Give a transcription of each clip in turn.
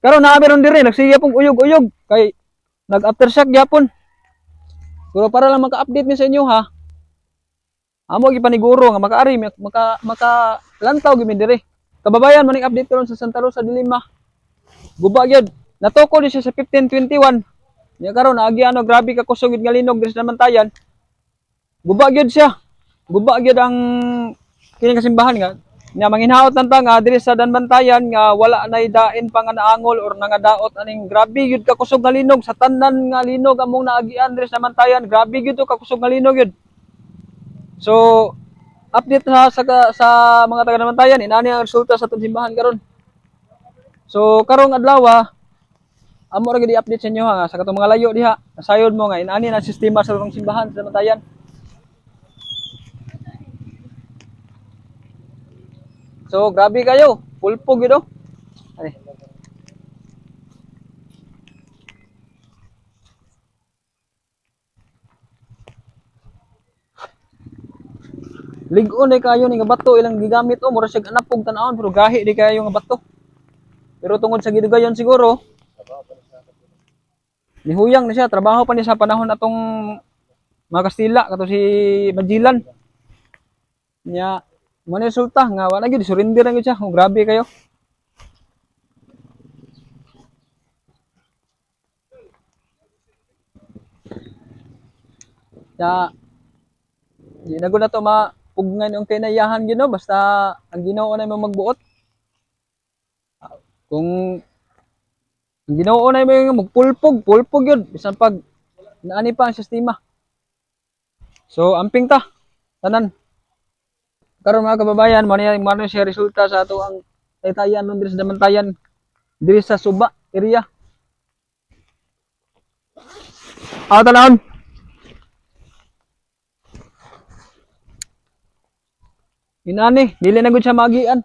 Karon naa meron diri nagsiya pong uyog-uyog kay nag aftershock gyapon. Pero para lang maka-update mi sa inyo ha. Amo gipaniguro nga makaari maka maka lantaw gyud mi diri. Kababayan, maning update karon sa Santa Rosa de Lima. Guba gyud. Natuko ni siya sa 1521. Nya karon naagi ano, grabe ka kusog gyud nga linog diri sa Damantayan. Guba gyud siya. Guba gyud ang kini kasimbahan nga. Nya manginhaot lang ta nga diri sa Damantayan nga wala nay dain pa nga naangol or nangadaot aning grabe gyud ka kusog nga linog sa tanan nga linog among naagian diri sa Damantayan. Grabe gyud to ka kusog nga linog gyud. So update na sa mga taga Damantayan, inani ang resulta sa atong simbahan karon. So karong adlaw, amo ra gyud i-update sa inyo ha, sa katong mga layo diha. Nasayod mo nga inani na sistema sa atong simbahan sa Damantayan. So grabe kayo, pulpog gyud oh. Ay. Lig-on kayo ni nga bato ilang gigamit oh, mura siya anapog tan-awon pero gahi di kayo nga bato. Pero tungod sa gidugayon siguro, nihuyang na siya, trabaho pa ni sa panahon atong mga Kastila kato si Magellan. Nya mo ni resulta nga wala gyud, surrender na gyud siya. Oh, grabe kayo. Ya, di na gud na to mapugngan yung kinayahan gyud no, basta ang Ginoo na mo magbuot. Kung ang Ginoo na mo yung magpulpog, pulpog yun, bisan pag naani pa ang sistema. So amping ta tanan. Karon mga kababayan, mo ni mo siya resulta sa ato ang taytayan nun diri sa Damantayan, diri sa Suba area. Ah, tanawon. Inani, dili na gud siya magian.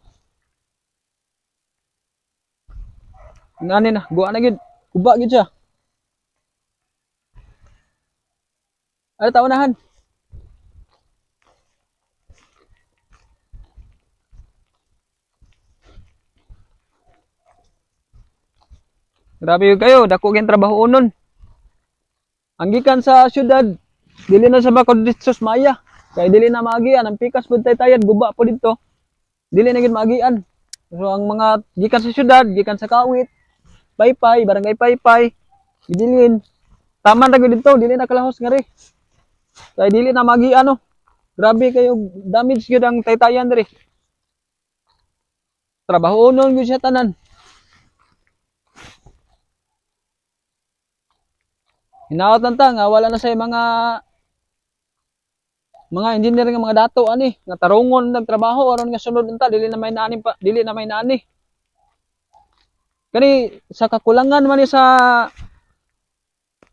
Inani na, guwa na gud. Kuba gud siya. Ay, taunahan. Grabe yun kayo, dako gyud trabaho unon. Ang gikan sa syudad, dili na sa Bacod Sus Maya. Kay dili na maagian, ang pikas pud taytayan, guba po didto. Dili na gyud maagian. So ang mga gikan sa syudad, gikan sa Kawit, Paypay, Barangay Paypay, Gidilin, taman ra gyud didto, dili na kalahos ngari. Kay dili na maagian no. Grabe kayo, damage gyud ang taytayan diri. Trabaho unon gyud siya tanan. Hinaot lang ta nga wala na say mga engineer nga mga dato ani nga tarungon nagtrabaho aron nga sunod unta dili na may naani pa, dili na may naani. Kani sa kakulangan man ni sa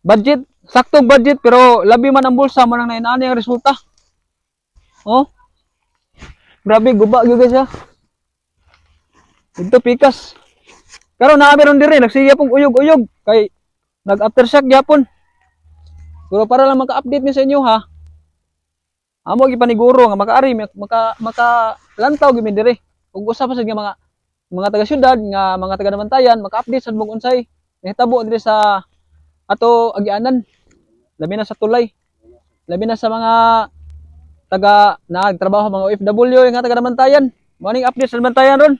budget, saktong budget pero labi man ang bulsa man ang nainaani ang resulta. Oh. Grabe guba gyud siya. Dito pikas. Karon naa meron diri nagsiya pong uyog-uyog kay nag aftershock gyapon. Pero para lang maka-update mi sa inyo ha. Amo gipaniguro nga makaari maka maka lantaw gyud mi diri. Ug usa pa sad nga mga taga syudad nga mga taga Damantayan maka-update sad mo unsay nahitabo diri sa ato agianan. Labi na sa tulay. Labi na sa mga taga nagtrabaho mga OFW nga taga Damantayan. Mo ning update sa Damantayan ron.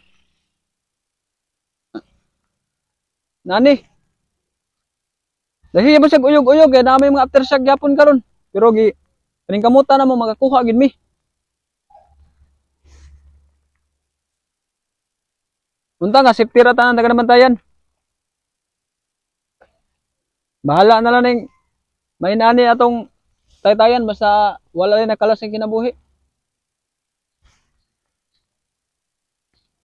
Nani. Dahil ba siya uyog-uyog kay na may mga aftershock gyapon karon. Pero gi kaning kamuta na mo makakuha gid mi. Unta nga safety ra tanan taga Damantayan. Bahala na lang ning may nani atong taytayan basta wala rin nakalas ang kinabuhi.